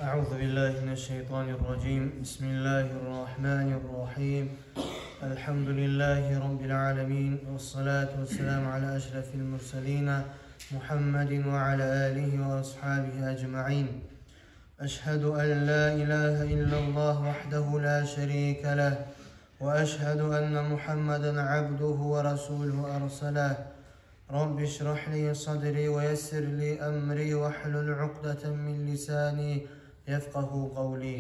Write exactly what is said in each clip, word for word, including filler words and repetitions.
أعوذ بالله من الشيطان الرجيم. بسم الله الرحمن الرحيم. الحمد لله رب العالمين، والصلاة والسلام على أشرف المرسلين محمد وعلى آله وأصحابه أجمعين. أشهد أن لا إله إلا الله وحده لا شريك له، وأشهد أن محمدا عبده ورسوله أرسله. رب اشرح لي صدري ويسر لي أمري واحلل عقدة من لساني يفقهوا قولي.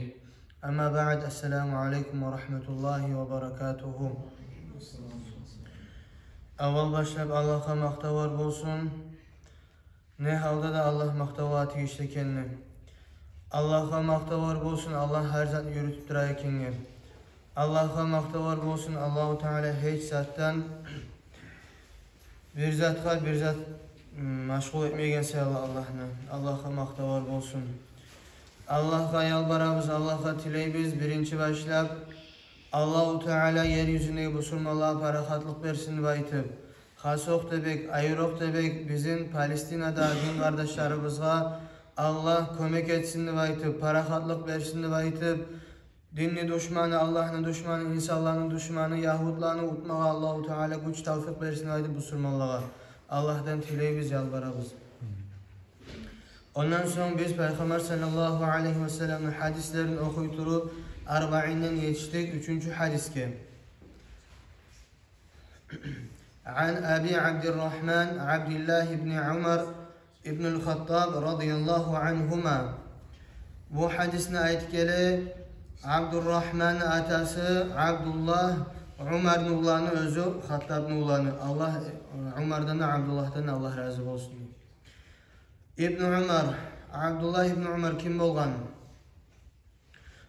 أما بعد، السلام عليكم ورحمة الله وبركاته. Аввал башлап Аллагьгъа макътавлар болсун. Не гьалда да Аллагь макътавгъа тийишли экенни. Аллагьгъа макътавлар болсун, Аллагь гьар затны юрютюп тура экенге. Аллагьгъа макътавлар болсун, Аллагьу Таала гьеч затдан, бир затгъа бир зат, м, машгъул этмеген саялы Аллагьны. Аллагьгъа макътавлар болсун. Аллагьгъа ялбарабыз, Аллагьгъа тилейбиз, биринчи башлап Аллагьу Таала ер юзюндеги бусурманлагъа парахатлыкъ берсин деп айтып, хасокъ да бек, айрокъ да бек бизин Палестинада дин къардашларыбызгъа Аллагь кёмек этсин деп айтып, парахатлыкъ берсин деп айтып, динни душманы, Аллагьны душманы, инсанланы душманы, ягьудланы утмагъа Аллагьу Таала гюч, тавфикъ берсин деп айтып бусурманлагъа Аллагьдан тилейбиз, ялбарабыз. Ондан сонг биз Пайхаммар саллаллагьу алайгьи ва салламны гьадислерин охуй туруп, Арбаинден етишдик уьчюнчю гьадисге. عن أبي عبد الرحمن عبد الله بن عمر بن الخطاب رضي الله عنهما. Бу гьадисни айтып геле Абдуррагьманны атасы Абдуллагь, Умарны уланы, оьзю Хаттабны уланы. Аллагь, Умардан да, Абдуллагьдан да Аллагь рази болсун. Ибну Умар, Абдуллагь ибну Умар ким болгъан?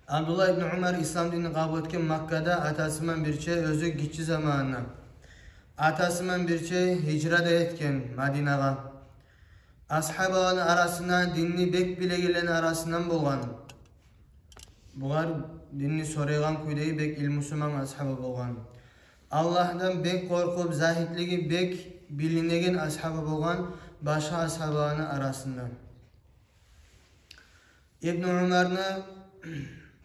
Абдуллагь ибну Умар ислам динни къабул этген Маккада атасыман бирче, оьзю гиччи заманына. Атасыман бирче гьижра да этген Мадинагъа. Асгьабаланы арасында динни бек билегенлени арасындан болгъан. Бугъар динни сорайгъан кюйдеги бек илмусуман асгьаба болгъан. Аллагьдан бек къоркъуп, загьитлиги бек билинеген асгьаба болгъан башгъа асгьабаланы арасында. Ибну Умарны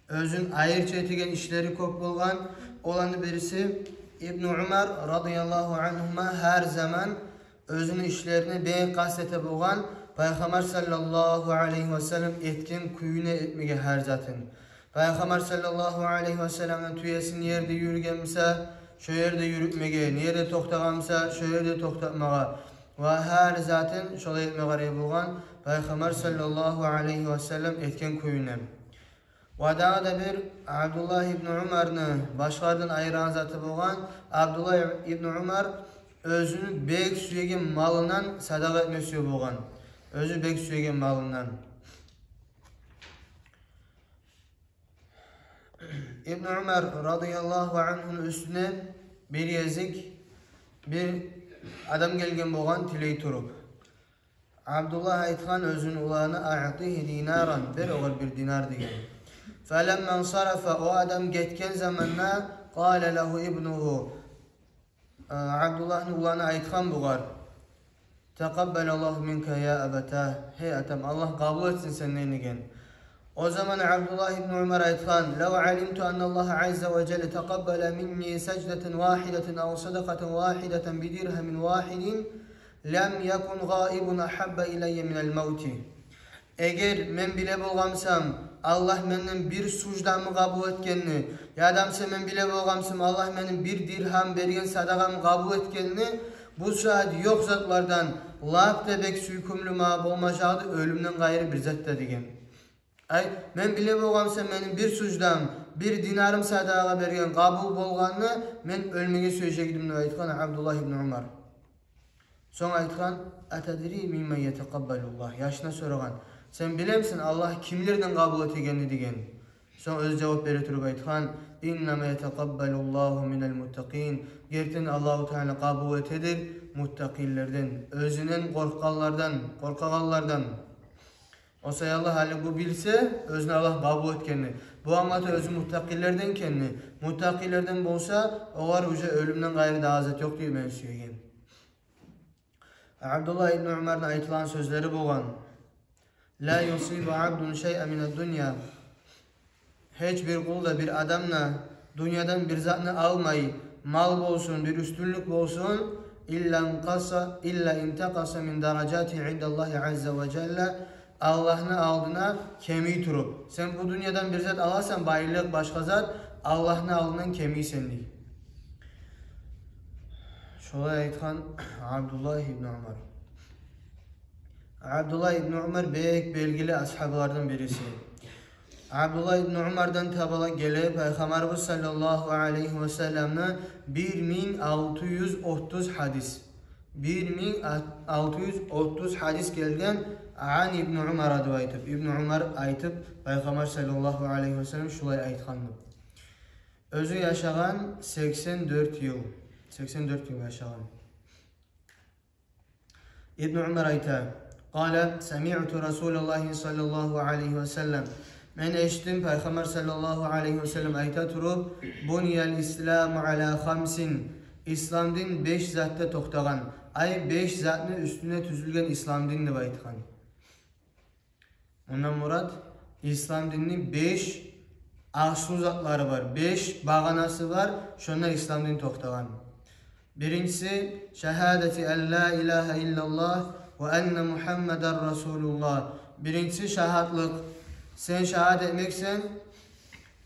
оьзюн айрыча этеген ишлери кёп болгъан. Оланы бириси, Ибну Умар радияллагьу ангьума гьар заман оьзюню ишлерине бек къаст эте болгъан, Пайхаммар саллаллагьу алайгьи ва саллам этген кюйюне этмеге гьар затын. Пайхаммар саллаллагьу алайгьи ва салламны тюесин ерде юрюген буса, шо ерде юрютмеге, не ерде токътагъан буса, шо ерде токътатмагъа ва гьар затын шолай этме къарай болгъан, Пайхаммар саллаллагьу алайгьи ва саллам этген кюйюне. Ва дагъы да бир Абдуллагь ибну Умарны башгъалардан айырагъан заты болгъан, Абдуллагь ибну Умар оьзюню бек сюеген малындан садагъа этме сюе болгъан. Оьзю бек сюеген малындан. Ибну Умар радияллагьу ангьуну уьстюне бир гезик бир адам гелген болгъан тилей туруп. Абдуллагь айтгъан оьзюню уланына: «Аътигьи динаран, бер огъар бир динар», – деген. Фаламма инсарафа, о адам гетген заманда, къала лагьу ибнугьу, Абдуллагьны уланы айтгъан бугъар: «Такъаббалаллагьу минка я абатагь, гьей атам, Аллагь къабул этсин сенден», – деген. О заман Абдуллагь ибну Умар айтгъан: «Лав алимту анналлагьа азза ва жалла такъаббала минни саждатан вагьидатан ав садакъатан вагьидатан бидиргьамин вагьидин, лам якун гъаибун агьабба илайя минал мавти». Эгер мен биле болгъан бусам Аллагь менден бир суждамны къабул этгенни, яда буса мен биле болгъан бусам Аллагь мени бир диргьам берген садагъамны къабул этгенни, бу сагьат ёкъ затлардан лап да бек сюйкюмлю магъа болмажакъ эди оьлюмден къайры бир зат да, – деген. Ай, мен биле болгъан бусам мени бир суждам, бир динарым садагъа берген къабул болгъанны, мен оьлмеге сюежек эдим, – деп айтгъан Абдуллагь ибну Умар. Сонг айтгъан: «Атадри мимман ятакъаббалуллагь?» Яшына сорагъан: «Сен билемисен Аллагь кимлерден къабул этегенни?» – деген. Сонг оьзю жавап бере туруп айтгъан: «Иннама ятакъаббалуллагьу минал муттакъин». Гертиден Аллагьу Таала къабул этедир муттакъинлерден, оьзюнден къоркъгъанлардан, къоркъагъанлардан. О саялы гьали бу билсе оьзюн Аллагь къабул этгенни, бу англата оьзю муттакъинлерден экенни. Муттакъинлерден болса, огъар уже оьлюмден къайры дагъы зат ёкъ дей мени сюеген. Абдуллагь ибну Умарны айтылагъан сёзлери болгъан. لا يصيب عبد شيئا من الدنيا. Гьеч бир къул да, бир адам да дюньядан бир затны алмай, мал болсун, бир уьстюнлюк болсун, إلا انقص، إلا انتقص من درجاته عند الله عز وجل. Аллагьны алдына кемий туруп. Сен бу дюньядан бир зат аласан, байлыкъ, башгъа зат, Аллагьны алдындан кемийсен, дей. Шолай айтгъан Абдуллагь ибн Умар. Абдуллагь ибн Умар бек белгили асгьабалардан бириси. Абдуллагь ибн Умардан табала геле Пайхаммарыбыз саллаллагьу алайгьи васалламны бир минг алты юз отуз гьадис. Бир минг алты юз отуз гьадис гелген, عن ابن عمر деп айтып. Ибн Умар айтып, Пайхаммар саллаллагьу алайгьи васаллам шулай айтгъан деп. Оьзю яшагъан сексен дёрт йыл. Сексен дёрт йыл яшагъан. Ибн Умар айта: قال: سمعت رسول الله صلى الله عليه وسلم. Мен эшитдим Пайхаммар саллаллагьу алайгьи васаллам айта туруп: بني الإسلام على خمس. Ислам дин беш затда токътагъан. Ай, беш затны уьстюне тюзюлген ислам дин деп айтгъан. Мундан мурат, ислам динни беш аслу затлары бар, беш багъанасы бар, шонда ислам дин токътагъан. Биринчиси: شهادة أن لا إله إلا الله وأن محمدا رسول الله. Биринчиси шагьатлыкъ. Сен шагьат этмексен,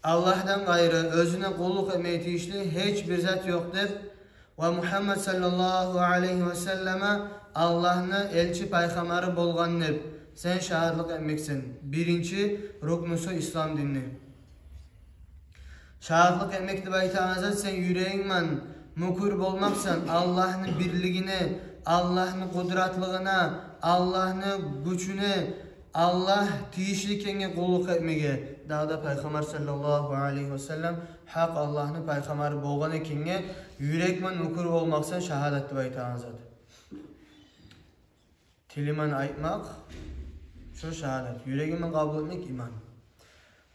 Аллагьдан къайры оьзюне къуллукъ этмеге тийишли гьеч бир зат ёкъ деп, ва Мухаммад саллаллагьу алайгьи васаллама Аллагьны элчи пайхаммары болгъан деп сен шагьатлыкъ этмексен. Биринчи рукнусу ислам динни. Шагьатлыкъ этмек деп айтагъан зат, сен юрегинг булан мюкюр болмакъсан Аллагьны бирлигине, Аллагьны къудратлыгъына, Аллагьны гючюне, Аллагь тийишли экенге къуллукъ этмеге, дагъы да Пайхаммар саллаллагьу алайгьи васаллам гьакъ Аллагьны пайхаммары болгъан экенге юрек булан мюкюр болмакъсан шагьадат деп айтагъан зат. Тили булан айтмакъ — шо шагьадат, юреги булан къабул этмек — иман.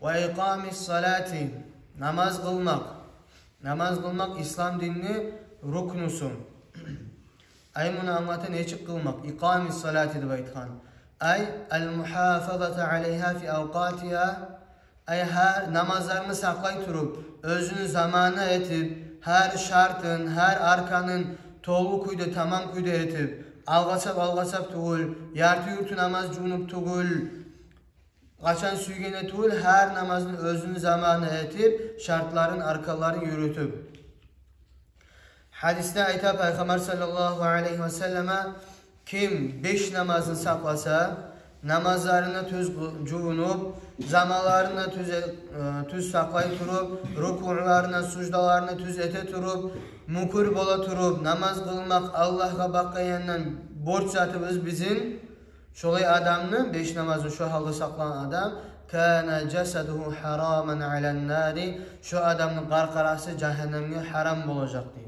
وإقام الصلاة, намаз къылмакъ. Намаз къылмакъ ислам динни рукнусу. Ай, муну англата нечик къылмакъ? إقام الصلاة деп айтгъан. أي المحافظة عليها في أوقاتها. Ай, гьар намазларыны сакълай туруп, оьзюню заманы этип, гьар шартын, гьар арканын толу кюйде, тамам кюйде этип, алгъасап-алгъасап тюгюл, ярты-юрту намаз жувунуп тюгюл, къачан сюйгенде тюгюл, гьар намазны оьзюню заманы этип, шартларын, арканларын юрютюп. Гьадисде айта Пайхаммар саллаллагьу алайгьи васаллама: ким беш намазны сакъласа, намазларына тюз жувунуп, заманларына тюз э-, э, тюз сакълай туруп, рукуларын, суждаларын тюз эте туруп, мюкюр бола туруп, намаз къылмакъ Аллагьгъа бакъгъан янындан борч затыбыз бизин. Шолай адамны, беш намазны шо гьалда сакълагъан адам, كان جسده حراما على النار, шо адамны къаркъарасы жагьаннемге гьарам болажакъ, дей.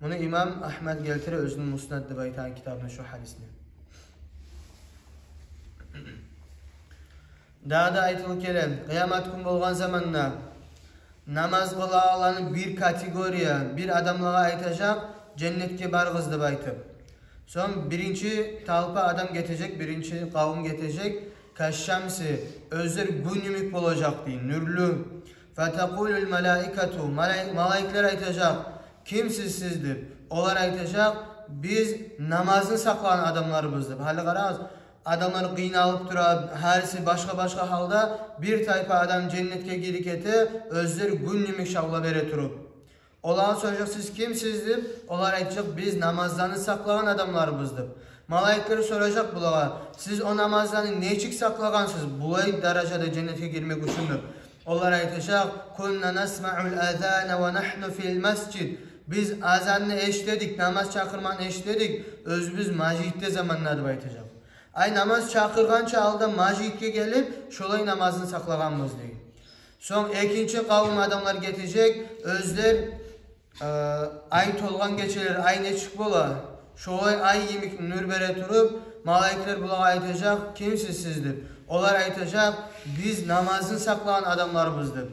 Муну имам Агьмад гелтире оьзюню Муснад деп айтагъан китабында шо гьадисни. Дагъы да айтылып геле, къыямат гюн болгъан заманда намаз къылагъанланы бир категория, бир адамлагъа айтажакъ: «Женнетге барыгъыз», — деп айтып. Сонг биринчи талпа адам гетежек, биринчи къавум гетежек, كالشمس, оьзлер гюн йимик болажакъ, дей, нюрлю. فتقول الملائكة, малай-, малайиклер айтажакъ: «Кимсиз сиз?» — деп. Олар айтажакъ: «Биз намазны сакълагъан адамларбыз», — деп. Гьали къарагъыз, адамлар къыйналып тура, гьариси башгъа-башгъа гьалда, бир тайпа адам женнетге гирип гете, оьзлер гюн йимик шавла бере туруп. Олагъа соражакъ: «Сиз кимсиз?» — деп. Олар айтажакъ: «Биз намазланы сакълагъан адамларбыз», — деп. Малайиклер соражакъ булагъа: «Сиз о намазланы нечик сакълагъансыз, булай даражада женнетге гирмек учун?» — деп. Олар айтажакъ: «كنا نسمع الأذان ونحن في المسجد». Биз азанны эшитедик, намаз чакъырманы эшитедик, оьзюбюз межитде заманда, деп айтажакъ. Ай, намаз чакъыргъанча алда межитге гелип, шолай намазны сакълагъанбыз, дей. Сонг экинчи къавум адамлар гетежек, оьзлер, э, ай толгъан гечелер, ай нечик бола, шолай ай йимик нюр бере туруп, малайиклер булагъа айтажакъ: «Кимсиз сиз?» — деп. Олар айтажакъ: «Биз намазны сакълагъан адамларбыз», — деп.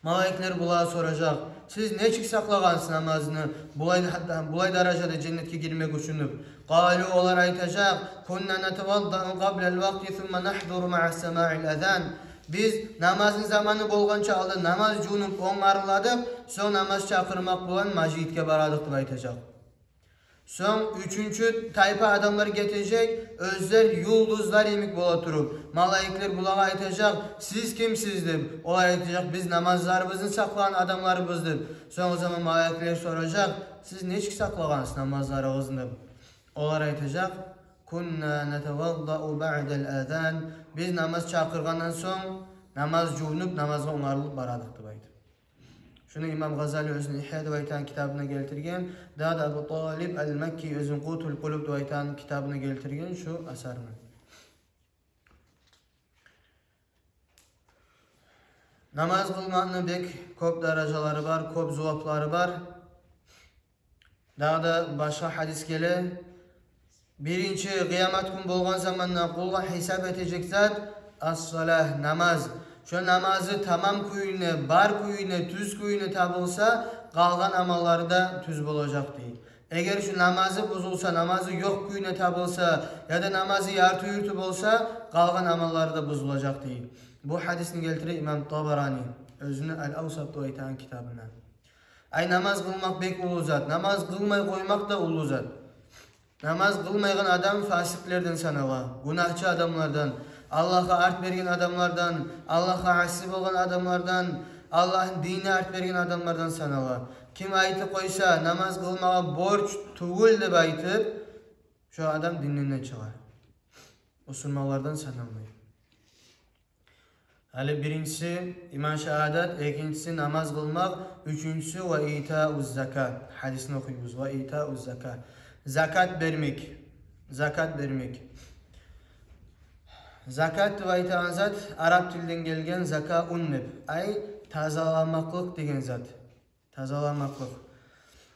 Малайиклер булагъа соражакъ: «Сиз нечик сакълагъансыз намазны булай, булай даражада женнетге гирмек учун?» деп. «Къалу», олар айтажакъ: «Кунна натаваддау къаблал вакъти сумма нахзуру маъа самаъил азан». «Биз намазны заманы болгъанча алда намаз жувунуп онгарыладыкъ, сонг намаз чакъырмакъ булан межитге барадыкъ», – деп айтажакъ. Сонг уьчюнчю тайпа адамлар гетежек, оьзлер юлдузлар йимик бола туруп. Малайиклер булагъа айтажакъ: «Сиз кимсиз?» – деп. Олар айтажакъ: «Биз намазларыбызны сакълагъан адамларбыз», – деп. Сонг о заман малайиклер соражакъ: «Сиз нечик сакълагъансыз намазларыгъызны?» – деп. Олар айтажакъ: «Кунна натаваддау баъдал азан». «Биз намаз чакъыргъандан сонг намаз жувунуп, намазгъа онгарылып барадыкъ», – деп айтып. Шуну имам Гъазали оьзюню «Ихья» деп айтагъан китабына гелтирген, дагъы да Абу Талиб ал-Макки оьзюню «Къутул къулуб» деп айтагъан китабына гелтирген шу асарны. Намаз къылмакъны бек кёп даражалары бар, кёп зуваплары бар. Дагъы да башгъа гьадис геле. Биринчи къыямат гюн болгъан заманда къулгъа гьисап этежек зат ас-салагь, намаз. Шо намазы тамам кюйюне, бар кюйюне, тюз кюйюне табылса, къалгъан амаллары да тюз болажакъ дей. Эгер шо намазы бузулса, намазы ёкъ кюйюне табылса, яда намазы ярты-юрту болса, къалгъан амаллары да бузулажакъ дей. Бу гьадисни гелтире имам Табарани оьзюню «Ал-Авсат» деп айтагъан китабында. Ай, намаз къылмакъ бек уллу зат, намаз къылмай къоймакъ да уллу зат. Намаз къылмайгъан адам фасикълерден санала, гюнагьчы адамлардан, Аллагьгъа арт берген адамлардан, Аллагьгъа аси болгъан адамлардан, Аллагьны динине арт берген адамлардан санала. Ким айтып къойса, намаз къылмагъа борч тюгюл деп айтып, шо адам дининден чыгъа. Мусулманлардан саналмай. Гьали биринчиси иман шагьадат, экинчиси намаз къылмакъ, уьчюнчюсю ва итауз закат. Гьадисни охуйбуз: ва итауз закат. Закат бермек. Закат бермек. Закат деп айтагъан зат араб тилден гелген закаун деп. Ай, тазаламакълыкъ деген зат. Тазаламакълыкъ.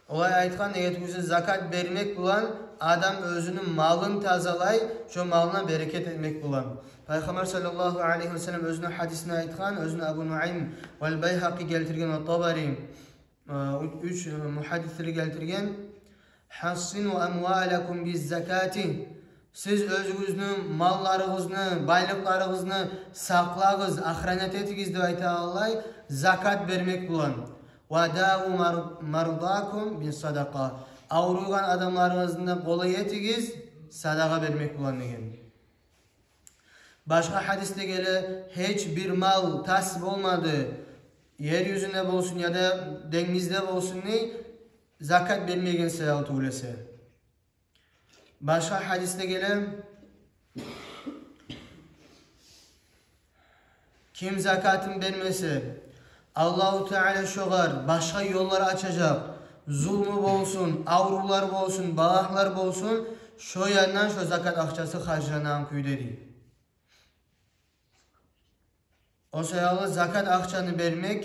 Олай айтгъан, неге тюгюлсе, закат бермек булан адам оьзюню малын тазалай, шо малына берекет этмек булан. Пайхаммар саллаллагьу алайгьи ва саллам оьзюню гьадисинде айтгъан, оьзюню Абу Нуайм вал Байгьакъи гелтирген, ва Табари, э, уьч, уьч, э, мугьаддислери гелтирген: «Гьассину амвалакум биз закати». Сиз оьзюгюзню малларыгъызны, байлыкъларыгъызны сакълагъыз, охранять этигиз деп айта Аллагь, закат бермек булан. «Ва даву мар-, мардакум бис садакъа». Авруйгъан адамларыгъызны къолай этигиз садагъа бермек булан деген. Башгъа гьадисде геле: гьеч бир мал тас болмады, ер юзюнде болсун яда денгизде болсун дей, закат бермеген саялы тюгюл эсе. Башгъа гьадисде геле: ким закатын бермесе, Аллагьу Таала шогъар башгъа ёллар ачажакъ, зулму болсун, аврувлар болсун, балагьлар болсун, шо яндан шо закат акъчасы харжланагъан кюйде дей. О саялы закат акъчаны бермек,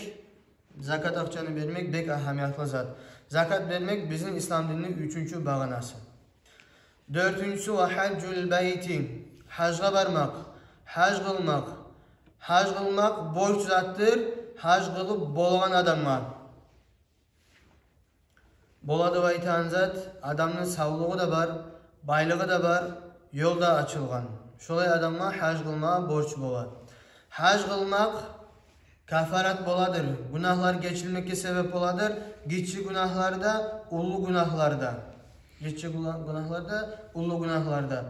закат акъчаны бермек бек агьамиятлы зат. Закат бермек бизин ислам динини уьчюнчю багъанасы. Дёртюнчюсю: ва гьажжул байти, гьажгъа бармакъ, гьаж къылмакъ. Гьаж къылмакъ борч затдыр гьаж къылып болагъан адамгъа. Бола деп айтагъан зат, адамны савлугъу да бар, байлыгъы да бар, ёл да ачылгъан. Шолай адамгъа гьаж къылмагъа борч бола. Гьаж къылмакъ кафарат боладыр, гюнагьлар гечилмекге себеп боладыр, гиччи гюнагьлар да, уллу гюнагьлар да. Гиччи гюна-, гюнагьлар да, уллу гюнагьлар да.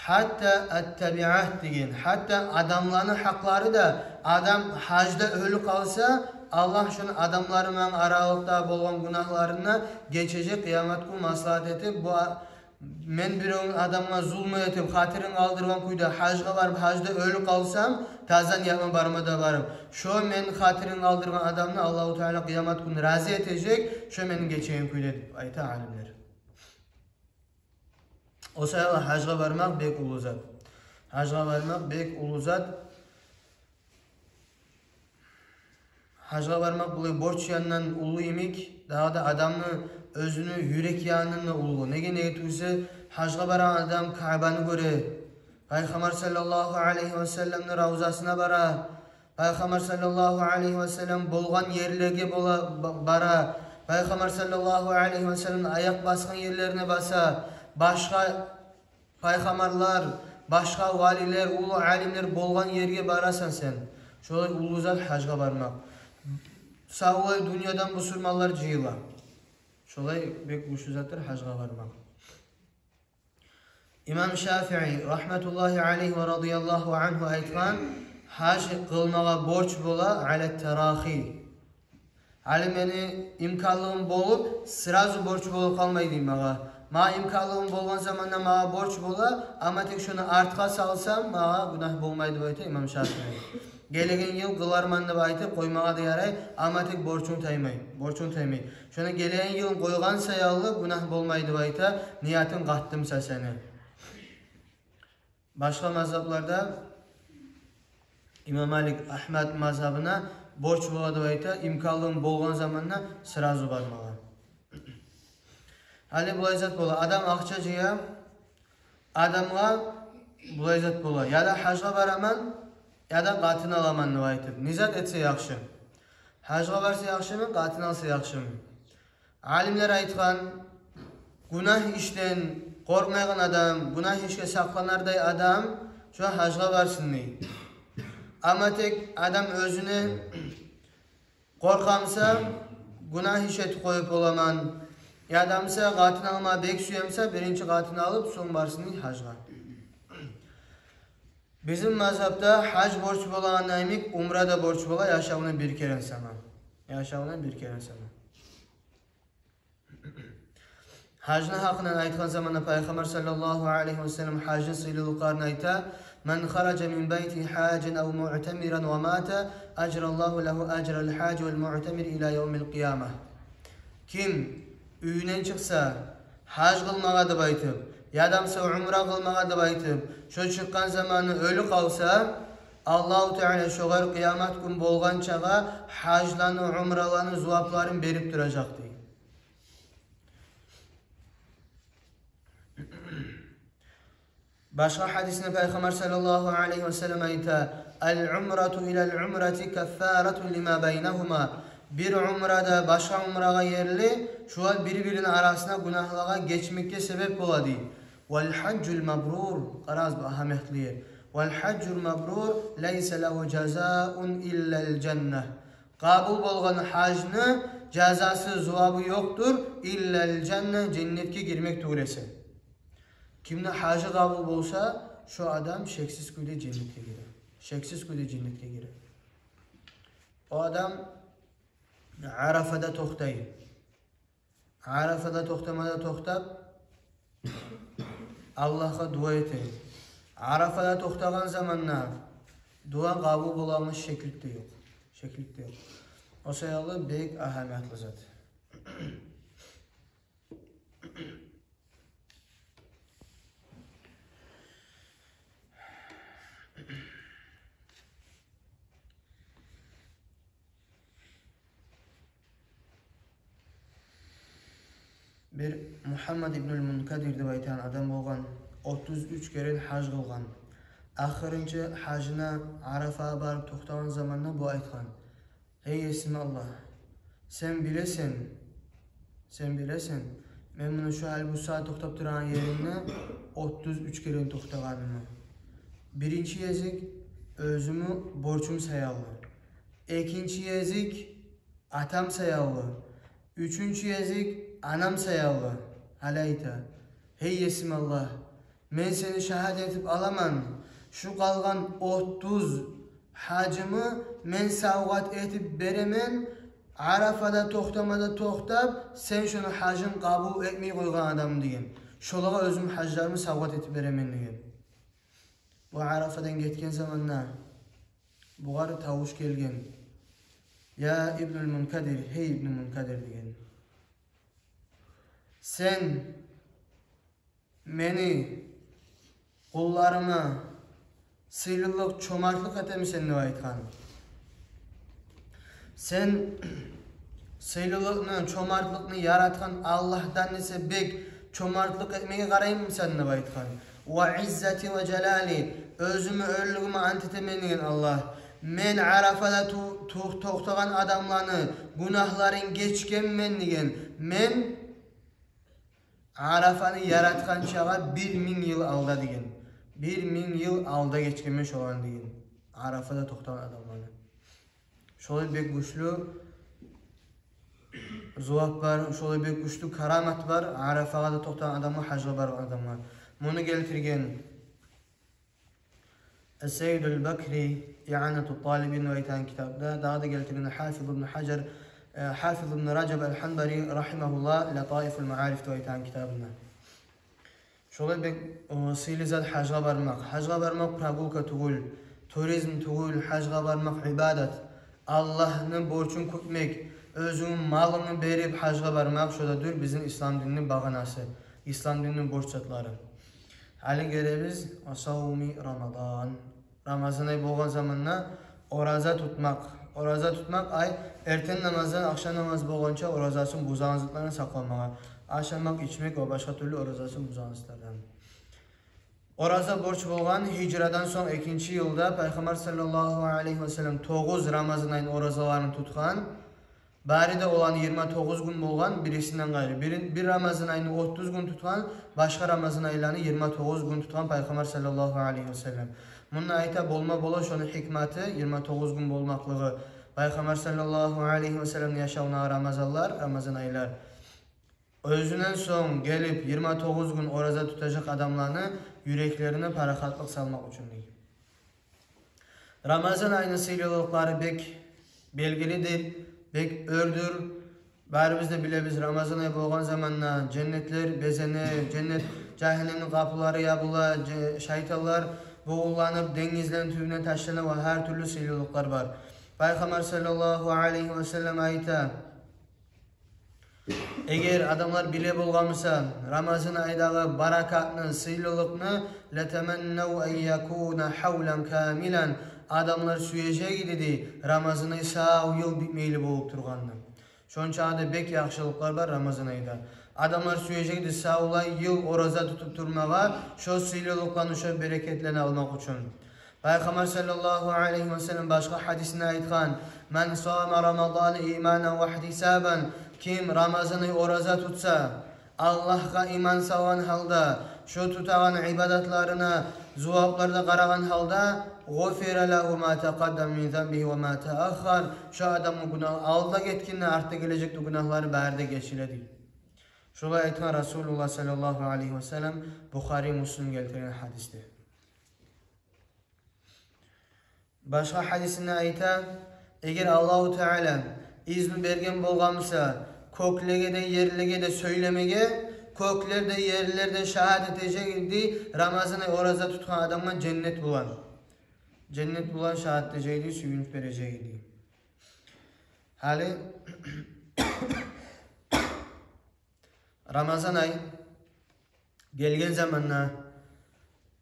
Гьатта ат-табиат деген, гьатта адамланы гьакълары да, адам гьажда оьлюп къалса, Аллагь шону адамлары булан аралыкъда болгъан гюнагьларын да гечежек, къыямат гюн маслагьат этип, бу а-, мен биревню адамгъа зулму этип, хатирин къалдыргъан кюйде гьажгъа барып, гьажда оьлюп къалсам, таза ниятым булан барма да барып, шо мен хатирин къалдыргъан адамны Аллагьу Таала къыямат гюн рази этежек, шо мени гечеген кюйде деп айта алимлер. О саялы гьажгъа бармакъ бек уллу зат. Гьажгъа бармакъ бек уллу зат. Гьажгъа бармакъ булай борч янындан уллу йимик, дагъы да адамны оьзюню юрек янындан да уллу. Неге, неге тюгюлсе, гьажгъа барагъан адам Каабаны гёре, Пайхаммар саллаллагьу алайгьи ва салламны равзасына бара, Пайхаммар саллаллагьу алайгьи васаллам болгъан ерлеге бола, ба-, бара. Пайхаммар саллаллагьу алайгьи васаллам аякъ басгъан ерлерине баса. Башгъа пайхаммарлар, башгъа валилер, уллу алимлер болгъан ерге барасан сен. Шолай уллу зат гьажгъа бармакъ. Савлай дюньядан бусурманлар жыйыла. Шолай бек гючлю затдыр гьажгъа бармакъ. Имам Шафии рагьматуллагьи алайгьи ва радияллагьу ангьу айтгъан: гьаж къылмагъа борч бола алат тарахи. Гьали мени имканлыгъым болуп, сразу борч болуп къалмай дей магъа. Магъа имканлыгъым болгъан заманда магъа борч бола, амма тек шону артгъа салсам, магъа гюнагь болмай деп айта имам Шафии. Гелеген йыл къыларман деп айтып къоймагъа да ярай, амма тек борчунг таймай, борчунг таймай. Шону гелеген йылын къойгъан саялы гюнагь болмай деп айта, ниятынг къатдымса сени. Башгъа мазгьапларда, имам Малик, Агьмад мазгьабына, борч бола деп айта, имканлыгъынг болгъан заманда сразу бармагъа. Гьали булай зат бола, адам акъча жыя, адамгъа булай зат бола: я да гьажгъа бараман, я да къатын аламан деп айтып. Не зат этсе яхшы? Гьажгъа барса яхшымы, къатын алса яхшымы? Алимлер айтгъан: гюнагь ишден къоркъмайгъан адам, гюнагь ишге сакъланардай адам шо гьажгъа барсын дей. Амма тек адам оьзюне къоркъамса, гюнагь иш этип къоюп боламан, я да буса къатын алма бек сюемсе, биринчи къатын алып, сонг барсын дей гьажгъа. Бизин мазгьабда гьаж борч болагъан йимик, умра да борч бола, яшавунда бир керен сама. Яшавунда бир керен сама. Гьажны гьакъындан айтгъан заманда Пайхаммар саллаллагьу алайгьи васаллам гьажны сыйлылыкъларын айта: «Ман хаража мин байтигьи гьажан ав муътамиран ва мата, ажраллагьу лагьу ажрал гьажи вал муътамири ила явмил къияма». Ким уьюнден чыкъса, гьаж къылмагъа деп айтып, я да буса умра къылмагъа деп айтып, шо чыкъгъан заманы оьлюп къалса, Аллагьу Таала шогъар къыямат гюн болгъанчагъа гьажланы, умраланы зувапларын берип туражакъ дей. Башгъа гьадисинде Пайхаммар саллаллагьу алайгьи васаллам айта: «Ал умрату илал умрати каффаратун лима байнагьума». Бир умра да башгъа умрагъа ерли, шулар бир-бирини арасына гюнагьлагъа гечмекге себеп бола дей. «Вал гьажжул мабрур», къарагъыз бу агьамиятлы ер. «Вал гьажжул мабрур лайса лагьу жазаун иллал жанна». Къабул болгъан гьажны жазасы, зувабы ёкъдур, иллал жанна, женнетге гирмек тюгюл эсе. Кимни гьажы къабул болса, шо адам шексиз кюйде женнетге гире. Шексиз кюйде женнетге гире. О адам Арафада токътай. Арафада токътамада токътап, Аллагьгъа дуа эте. Арафада токътагъан заманда дуа къабул болагъан шеклик де ёкъ. Шеклик де ёкъ. О саялы бек агьамиятлы зат. Бир Мугьаммад ибнул Мункадир деп айтагъан адам болгъан, отуз уьч керен гьаж къылгъан. Ахырынчы гьажына Арафагъа барып токътагъан заманда бу айтгъан: «Гьей Есим Аллагь, сен билесен, сен билесен, мен муна шу гьали бу сагьат токътап турагъан еримде отуз уьч керен токътагъанымны. Биринчи гезик оьзюмню борчум саялы, экинчи гезик атам саялы, уьчюнчю гезик анам саялы». Гьали айта: «Гьей Есим Аллагь, мен сени шагьат этип аламан, шу къалгъан отуз гьажымны мен савгъат этип беремен, Арафада токътамада токътап, сен шону гьажын къабул этмей къойгъан адамны, — деген. — Шолагъа оьзюмню гьажларымны савгъат этип беремен», — деген. Бу Арафадан гетген заманда бугъар тавуш гелген: «Я Ибнул Мункадир, гьей Ибнул Мункадир, — деген, — сен мени къулларыма сыйлылыкъ, чомартлыкъ этемисен?» — деп айтгъан. «Сен сыйлылыкъны, чомартлыкъны яратгъан Аллагьдан эсе бек чомартлыкъ этмеге къараймысан?» — деп айтгъан. «Ва иззати ва жалали, оьзюмню оьрлюгюме ант этемен, — деген, — Аллагь, «Мен Арафада ту-, ту-, токътагъан адамланы гюнагьларын гечгенмен», – деген. «Мен Арафаны яратгъанчагъа бир минг йыл алда», – деген. «Бир минг йыл алда гечгенмен шоланы», – деген. Арафада токътагъан адамланы. Шолай бек гючлю зувап бар, шолай бек гючлю карамат бар Арафагъа да токътагъан адамгъа, гьажгъа баргъан адамгъа. Муну гелтирген Ас-Саййид аль-Бакри «Ианату т-Талибин» деп айтагъан китапда, дагъы да гелтирген Гьафиз ибн Гьажар, э, Гьафиз ибн Ражаб аль-Гьанбари рагьимагьуллагь «Латаифуль Маариф» деп айтагъан китабында. Шолай бек, о, сыйлы зат гьажгъа бармакъ. Гьажгъа бармакъ прогулка тюгюл, туризм тюгюл, гьажгъа бармакъ ибадат. Аллагьны борчун кютмек, оьзюнгню малынгны берип гьажгъа бармакъ, шо да дюр бизин ислам динни багъанасы, ислам динни борч затлары. Гьали гелебиз ва савми Рамадан. Рамазан ай болгъан заманда ораза тутмакъ. Ораза тутмакъ, ай, эртен намаздан ахшам намаз болгъанча оразасын бузагъан затлардан сакъланмагъа. Ашамакъ, ичмек ва башгъа тюрлю оразасын бузагъан затлардан. Ораза борч болгъан гьижрадан сонг экинчи йылда Пайхаммар саллаллагьу алайгьи ва саллам тогъуз Рамазан айны оразаларын тутгъан. Бары да оланы йигирма тогъуз гюн болгъан, бирисинден къайры. Бир, бир Рамазан айны отуз гюн тутгъан, башгъа Рамазан айланы йигирма тогъуз гюн тутгъан Пайхаммар саллаллагьу алайгьи ва саллам. Мунда айта, болма бола шону гьикматы, йигирма тогъуз гюн болмакълыгъы Пайхаммар саллаллагьу алайгьи ва салламны яшавундагъы Рамазанлар, Рамазан айлар. Оьзюнден сонг гелип йигирма тогъуз гюн ораза тутажакъ адамланы юреклерине парахатлыкъ салмакъ учун дей. Рамазан айны сыйлылыкълары бек белгилидир, бек оьрдюр. Барыбыз да билебиз, Рамазан ай болгъан заманда женнетлер безене, женнет, жагьаннемни къапулары ябыла, же-, шайтанлар бувулланып, денгизлени тюбюне ташлана ва гьар тюрлю сыйлылыкълар бар. Пайхаммар саллаллагьу алайгьи ва саллам айта: «Эгер адамлар биле болгъан буса Рамазан айдагъы баракатны, сыйлылыкъны, латаманнав ан якуна гьавлан камилан, адамлар сюежек эди, – дей, – Рамазан ай сав йыл битмейли болуп тургъанны». Шончакъы да бек яхшылыкълар бар Рамазан айда. Адамлар сюежек эди савлай йыл ораза тутуп турмагъа, шо сыйлылыкъланы, шо берекетлени алмакъ учун. Пайхаммар саллаллагьу алайгьи ва саллам башгъа гьадисинде айтгъан: «Ман сама Рамадана иманан ва ихтисабан», ким Рамазан ай ораза тутса, Аллагьгъа иман салгъан гьалда, шо тутагъан ибадатларына зувапларда къарагъан гьалда, «гъуфира лагьу ма такъаддама мин занбигьи ва ма тааххар», шо адамны гюнагь-, алда гетген де, артда гележек де гюнагьлары бары да гечиле дей. Шолай айтгъан Расулуллагь саллаллагьу алайгьи ва саллам, Бухари, Муслим гелтирген гьадисде. Башгъа гьадисинде айта: «Эгер Аллагьу Таала изну берген болгъан буса кёклеге де, ерлеге де сёйлемеге, кёклер де, ерлер де шагьат этежек эди Рамазан ай ораза тутгъан адамгъа женнет булан. Женнет булан шагьат этежек эди, сююнч бережек эди». Гьали Рамазан ай гелген заманда,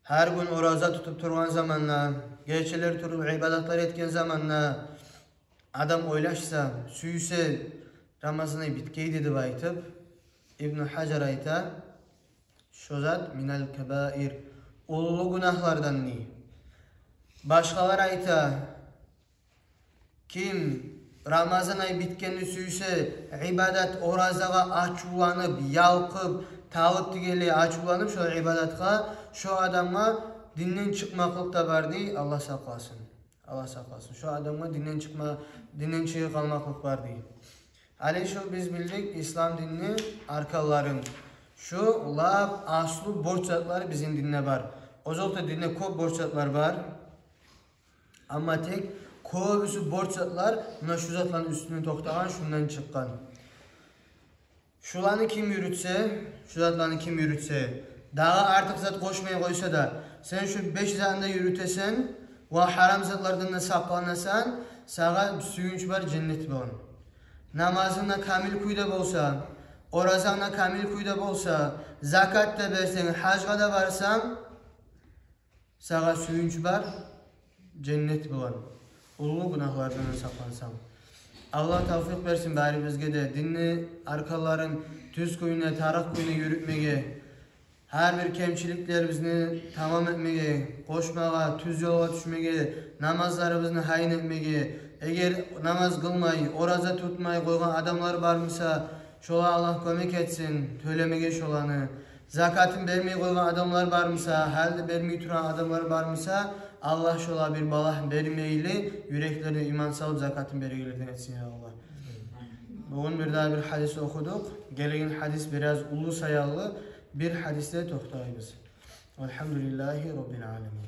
гьар гюн ораза тутуп тургъан заманда, гечелер туруп ибадатлар этген заманда адам ойлашса, сюйсе, Рамазан ай битгейди деп айтып, Ибну Гьажар айта, шо зат минал кабаир, уллу гюнагьлардан дей. Башгъалар айта, ким Рамазан ай битгенни сюйсе, ибадат, оразагъа ачувланып, ялкъып, талып дегенлей ачувланып шо ибадатгъа, шо адамгъа динден чыкъмакълыкъ да бар дей, Аллагь сакъласын. Аллагь сакъласын. Шо адамгъа динден чыкъма-, динден чыгъып къалмакълыкъ бар дей. Гьали шо биз билдик ислам динни арканларын. Шо лап аслу борч затлар бизин динде бар. Озокъда, динде кёп борч затлар бар. Амма тек кёбюсю борч затлар муна шу затланы уьстюнде токътагъан, шундан чыкъгъан. Шуланы ким юрютсе, шу затланы ким юрютсе, дагъы артыкъ зат къошмай къойса да, сен шу беш затны да юрютесен ва гьарам затлардан да сакъланасан, сагъа сююнч бар женнет булан. Намазынг да камил кюйде болса, оразанг да камил кюйде болса, закат да берсенг, гьажгъа да барсанг, сагъа сююнч бар женнет булан, уллу гюнагьлардан сакълансанг. Аллагь тавфикъ берсин барибизге де динни арканларын тюз кюйде, тарыкъ кюйде юрютмеге. Гьар бир кемчиликлерибизни тамам этмеге, къошмагъа, тюз ёлгъа тюшмеге, намазларыбызны гьайын этмеге, эгер намаз къылмай, ораза тутмай къойгъан адамлар бармыса, шолагъа Аллагь кёмек этсин тёлемеге шоланы. Закатын бермей къойгъан адамлар бармыса, гьали де бермей турагъан адамлар бармыса, Аллагь шолагъа бир балагь бермейли, юреклерине иман салып, закатын берегенлерден этсин, я Аллагь. Бугюн бир дагъы бир гьадис охудукъ. Гелеген гьадис бираз уллу саялы, бир гьадисде токътайбыз. Валгьамдулиллагьи Раббил аламин.